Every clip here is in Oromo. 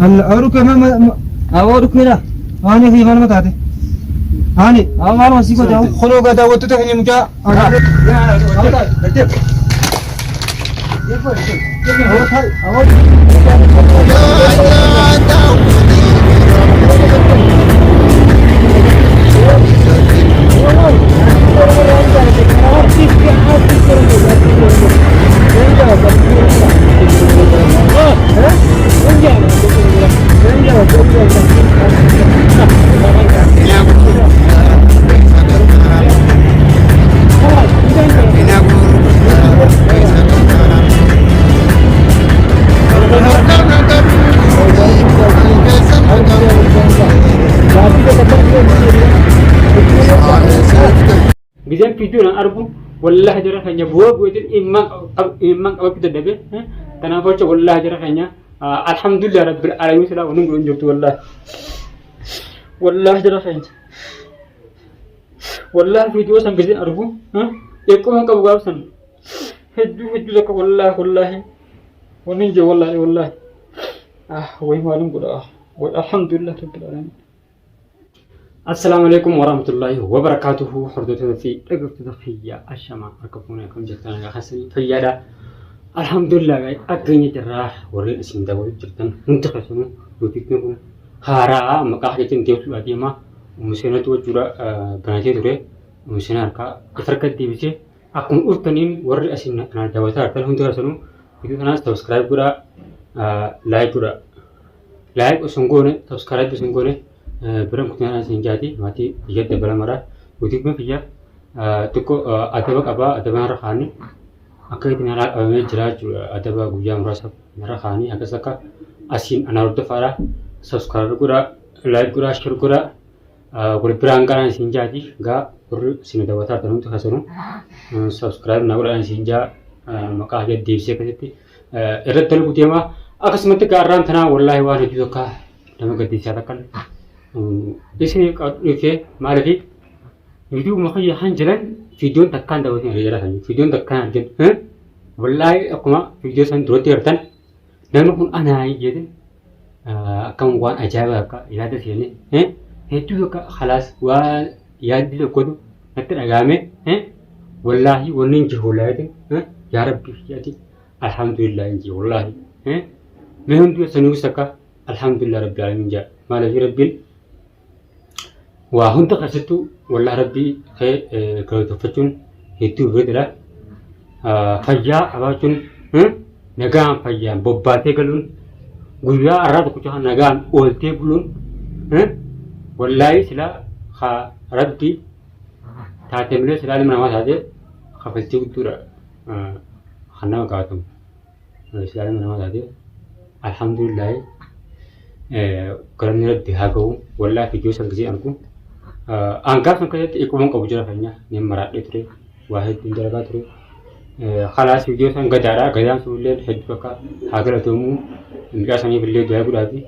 Alla aru kee ma Aboo dhukkeedha. Haani fi maal mataate? Haani. Aboo maaluma sii godhe aboo. Kunoo gaa daawwattoota keenya mucaa. Gizeen fiidiyoo nan argu wallahi jara keenya bu'aa bu'eetiin imman qabachuu dadhabe. Kanaaf jecha wallahi jara keenya alhamdulillah rabbil alamin silaa wanni godhan jirtu wallahi. Wallahi jara keenya. Wallahi fiidiyoo san gizeen argu eeqquma hin qabu gaaf san hedduu hedduu takka wallahi wallahi wanni hin jiru wallahi wallahi. Ah wayi maalin godha alhamdulillah rabbil alamin. Assalaamu alaikum warahmatullahi wabarakatuhu hordoftoota fi dhaggeeffattoota fayyaa ashamaa harka fuunee akkam jirtan nagaa keessanii fayyaadha. Alhamdulillah aggeenya jirraa warreen isin daawwatu jirtan hundi keessanuu yuutuubiin kun haaraa maqaa jechuun deebisuudha deema. Ummu seenatu jechuudha banatee ture. Ummu seenaa harkaa if harka deebisee akkuma dhuftaniin warri asin kana daawwataa jirtan hundi keessanuu viidiyoo kanaas subscribe godhaa like godhaa. Like osoo hin goone subscribe osoo hin goone biran kutinaa isin jaati maatii biyya dabalamaadha. Yuutuubiin kiyya xiqqoo adaba qaba adaba narra kaanii akka itti narraa qabamee jira jechuudha. Adaba guyyaa muraasa narra kaanii akkas akka asiin ana hordofaadha. Subscribe godhaa like godhaa share godhaa wal biraan gahaan isin jaati gaa warri isin daawwataa jirtan hundi keessanuu subscribe na godhaa isin jaa maqaa gad deebisee akkasitti irratti dalaguu deema. Akkasumatti gaarraan tanaa wallaahi waan hedduu takka nama gaddisiisaa takka isin dhufee maaliif viidiyoo kiyya kan jiran viidiyoon takkaan daawwatin argee jira viidiyoon takkaan argin wallaahi akkuma viidiyoo san duratti gartan namni kun anaa jedhe akkam waan ajaa'ibaa akka yaada seenee hedduu takka halaas waan yaaddi tokkotu natti dhagaame wallaahi wanni hin jiru wallaahi yaa rabbi ati alhamdulillah hin jiru wallaahi mee hundi sanuu takka alhamdulillah rabbi alamin jaa maaliif rabbiin waa hunda keessattuu wallaahi rabbii kee galateeffachuun hedduu bareedaadha fayyaa qabaachuun nagaan fayyaan bobbaatee galuun guyyaa har'aa tokkicha nagaan ooltee buluun wallaahi silaa haa rabbii taatee malee silaa ilma namaa taatee kafaltii guddoodha kan nama gaafatamu. Silaa ilma namaa taatee alhamdulillaahi galanni rabbi haa gahu wallaahi viidiyoo san gisee argu hangaa san keessatti eeguun qabu jira keenya ni maraadhee ture waa hedduun dalagaa ture. Kalaas viidiyoo san gadaadha gadaan sun illee hedduu akka haa galatoomu mucaa saniif illee du'aa godhaafi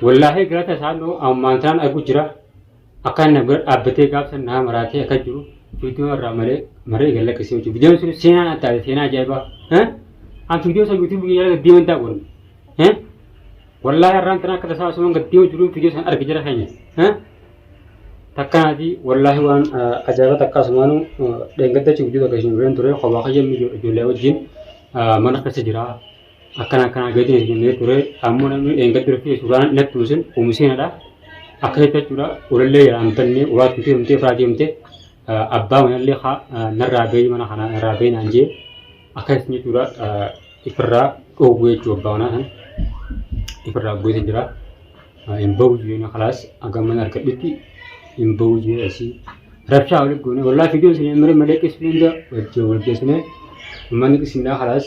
wallaahi galata isaan ammaan tanaan argu jira akka inni bira dhaabbatee gaaf san nama maraatee akka jiru viidiyoo irraa maree maree gad lakkisee hojii viidiyoon sun seenaa natti taate seenaa ajaa'ibaa an viidiyoo san yuutuubii biyya jala gaddiiman daawwannu wallaahi har'aan tana akka tasaa osoo gaddiima jiruun viidiyoo san arge jira keenya takkanaati wallaahi waan ajaa'iba takka asumaanu dheengadda viidiyoo takka isin bireen ture kophaa kiyya ijoollee wajjin mana keessa jira akkana akkana gadi isin ture ammoo namni dheengadda dhufee suuraan natti usin umuseenadha akka jechuudha ulallee jedhaan bannee ulaatti himtee ofirraa deemtee abbaa manallee narraa bahii mana kanaa narraa bahii naan jee akka jechuudha ifirraa dhoowwu jechuudha abbaa manaa san ifirraa gosa jira hin bahu jireenya kalaas hanga mana argadhutti hin bahu jee asii rabshaa walitti goone wallaahi fiidiyoon isin mara malee qisni hunda wajjin wal geessine manni qisnaa kalaas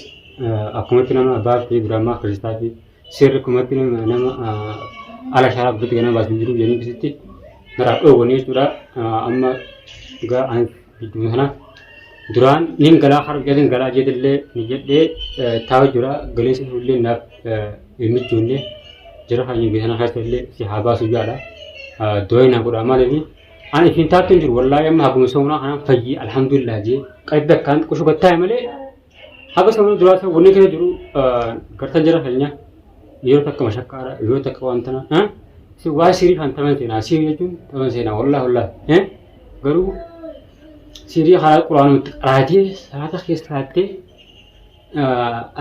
akkumatti nama abbaa fi duraamaa kiristaa fi seerri akkumatti nama ala shaaraa guututti ganama baasin jiru jedhanii keessatti naraa dhoowwanii jechuudha amma egaa ani gidduu kana duraan nin galaa harga galaa jedhillee ni jedhee taa'u jira galeessi illee naaf hin mijoonne jira kan biyya sana keessa illee si haa baasu jaadha du'aa na godha maaliif ani ittiin taattu hin jiru wallaahi amma haguma soomnaa kanaan fayyii alhamdulillah jee qalbii akkaan xiqqoo shugattaa'e malee haga soomnaa duraa sana wanni keessa jiru gartan jira keenya Yeroo takka mashakkaadha, yeroo takka waan tana. Si waa sirii kan taman seenaa, sirii jechuun taman seenaa wallaahi wallaahi. Garuu sirii karaa quraanumatti qaraatee salaata keessa taattee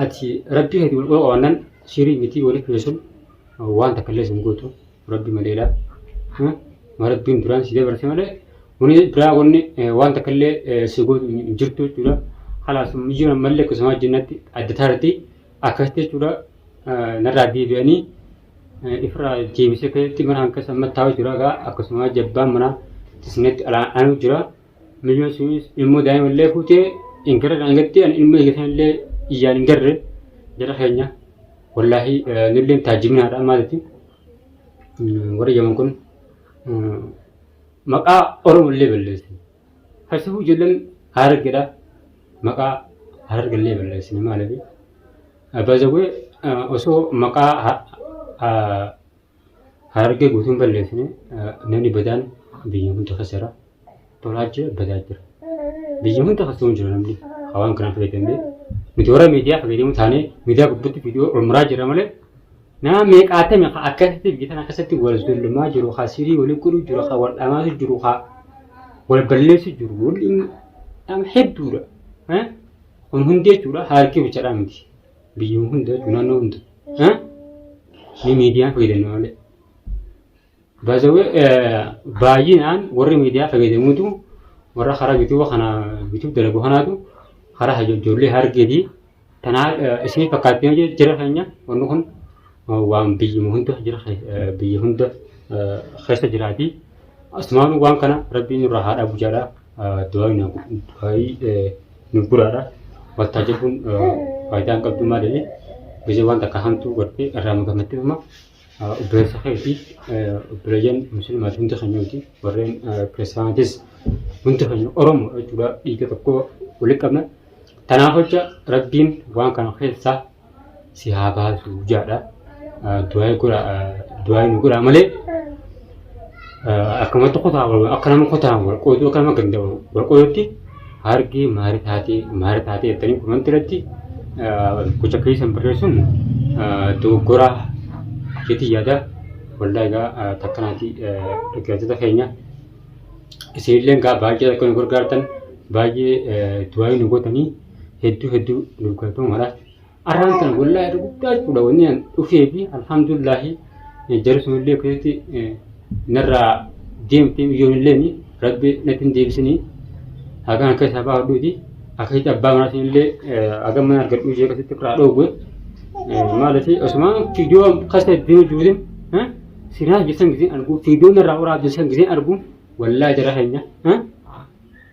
ati rabbii keetii wal qabannan sirii miti walitti keessun waan takka illee sin gootu rabbi maleedha. Rabbiin duraan si dabarse malee wani biraa wanni waan takka illee si gootu hin jirtu jechuudha. Kalaas miyyuun ammallee akkasuma jennatti adda taarti akkasitti jechuudha narraa deebi'anii ifirraa deebisee keessatti mana kan keessa amma taa'u jira egaa akkasuma jabbaan mana tisnetti alaanuu jira. Miyyoon sunis immoo daa'ima illee fuutee hin garre dhangatti ani ilma eegisan illee iyyaan hin garre jara keenya wallaahi nulleen taajibinaadha maalitti warri yaman kun maqaa Oromo illee balleesse. Keessattuu ijoolleen Harargeedha maqaa Hararge illee balleessine maaliif bazawwee osoo maqaa Harargee guutuun balleessine namni badaan biyya hunda keessa jira. Tolaa jira badaa jira. Biyya hunda keessa jira namni hawaan kanaan fayyadamee nuti warra miidiyaa fayyadamu taanee miidiyaa gubbaatti viidiyoo ol muraa jira malee nama meeqaatame ka akkasitti biyya tana keessatti wal zulmaa jiru ka sirii walii godhu jiru ka wal dhamaatu jiru ka wal balleessu jiru wal nama hedduudha. Kun hundi jechuudha harargee bichaadhaa miti. Biyya hunda jechuudha naannoo hunda. Ni miidiyaan fayyadamna malee. Baazawee baay'inaan warri miidiyaa fayyadamuutu warra karaa yuutuuba kana yuutuub dalagu kanaatu karaa ijoollee harargeeti. Tanaa isinii fakkaattii jira keenya wanni kun waan biyyuma hunda jira biyya hunda keessa jiraati. Asumaan waan kana rabbiin nurraa haa dhaabu jedha. Du'aayii nu guraadha. Waltaa jechuun faayidaa hin qabdu maali? Gisee waan takka hamtuu godhee irraa magamatti dhuma. Obboleessa keetii obboleeyyan musliimaati hundi keenyuuti warreen kiristaanaatis hundi keenya Oromoo jechuudha dhiiga tokko walitti qabna. Tanaaf jecha rabbiin waan kana keessaa si haa baasu jaadha. Du'aayii godha du'aayii nu godha malee akkamatti kutaa wal akka nama kutaa wal qooduu akka nama ganda wal qoodutti hargee maari taatee maari taatee jettanii komantii irratti gocha keessan barreessuun dogoggoraa jeetii yaada. Wallaahi egaa takkanaati dhaggeeffattoota keenya isinillee egaa baay'ee akka nu gargaartan baay'ee du'aayii nu gootanii hedduu hedduu nuuf galatoommadha. Arraan tana wallaahi irra guddaa jechuudha wanni an dhufee fi alhamdulillaahi jarri sunillee keessatti narraa deemtee biyyoon rabbi natti hin deebisinii hagan akka isaa baafadhuuti akkasitti abbaa manaa sunillee hagan mana argadhuu jee akkasitti irraa dhoowwe maaliif osumaan fiidiyoo kasa deemu jiruutiin sinaa jesan giseen argu fiidiyoo narraa waraabde san giseen argu wallaahi jara keenya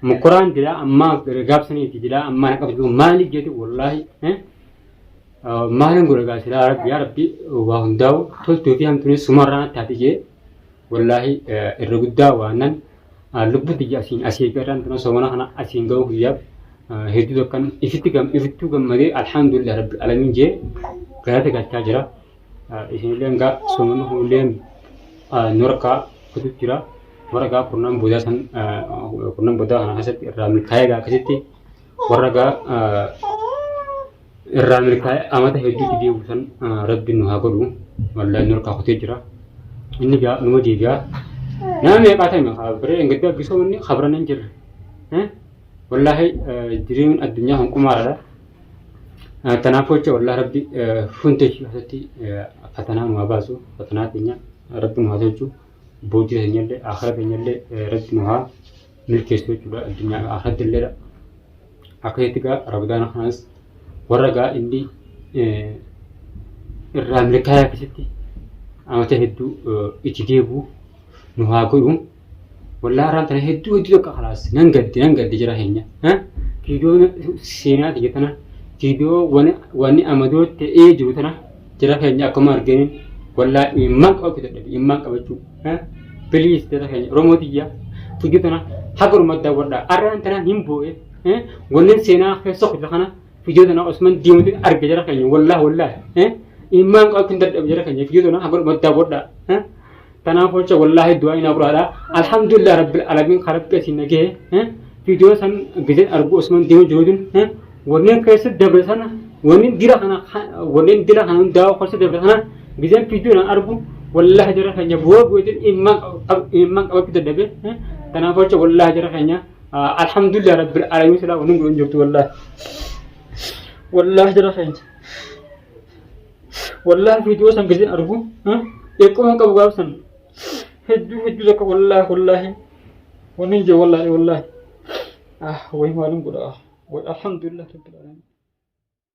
Mokoraan dilaa ammaa gaabsaniiti dilaa ammaa na qabdu maaliif jedhu wallaahi maalin godha gaa silaa rabbi yaa rabbi waa hundaa'u toltuu fi hamtuunis sumarraa natti haati jee wallaahi irra guddaa waanan lubbuu tiyya asiin asii garaan tana soomana kana asiin ga'uu guyyaaf hedduu takkan ifitti gam ifittuu gammadee alhamdulillah rabbi alamiin jee galata galchaa jira. Isinillee gaa soomana kunillee nu harkaa kutu jira. Warra gaa kurnan boodaa san kurnan boodaa kana keessatti irraa milkaa'ee gaa akkasitti warra gaa irraa milkaa'ee amata hedduutti deebi'u san rabbiin nu haa godhu. Wallaahi nu harkaa kutee jira. Inni gaa numa deebi'a. Nama meeqaa ta'e biree engaddaa gisoo inni kabran hin jirre. Wallaahi jireenya addunyaa kun qumaadha. Kanaaf jecha wallaahi rabbi hunda ishii keessatti fatanaa nu haa baasu. Fatanaa keenya rabbi nu haa tolchu. Boojii keenyallee akhira keenyallee rabbi nu haa milkeessu jechuudha addunyaa fi akhiratti illeedha. Akkasitti gaa ramadaana kanas warra gaa inni irraa milkaa'ee akkasitti amata hedduu itti deebi'u nu haa godhu. Wallaahi har'aan tana hedduu hedduu tokko kalaas nan gadde nan gadde jira keenya. Viidiyoo seenaa kiyya tana viidiyoo wani amadoo ta'ee jiru tana jira keenya akkuma arginu wallaahi imimmaan qabachuu dadhabe imimmaan qabachuu. Please jira keenya Oromoo tiyya viidiyoo tana haga dhumatti daawwadhaa. Har'aan tana hin boo'e wanneen seenaa keessa kuta kana viidiyoo tana osman deemuutiin arge jira keenya wallaahi wallaahi imimmaan qabachuu dadhabe jira keenya viidiyoo tana haga dhumatti daawwadhaa. Tanaaf jecha wallaahi du'aa inaa godhaadha. Alhamdulillah rabbil alamin kan rabbi asiin nagahee viidiyoo san gizeen argu osman deemu jiruutiin wanneen keessa dabre sana wanneen dira kana wanneen dira kana hundaa keessa dabre sana Gizeen viidiyoo nan argu wallaahi jara keenya bu'aa bu'eetiin imman qabachuu dadhabe. Kanaaf jecha wallaahi jara keenya alhamdulillah rabbil alamin silaa wanni godhan jirtu wallaahi. Wallaahi jara keenya. Wallaahi viidiyoo san gizeen argu eeqquma hin qabu gaaf san. Hedduu hedduu takka wallaahi wallaahi. Wanni hin jiru wallaahi wallaahi. Ah wayi maalin godha. Alhamdulillah rabbil alamin.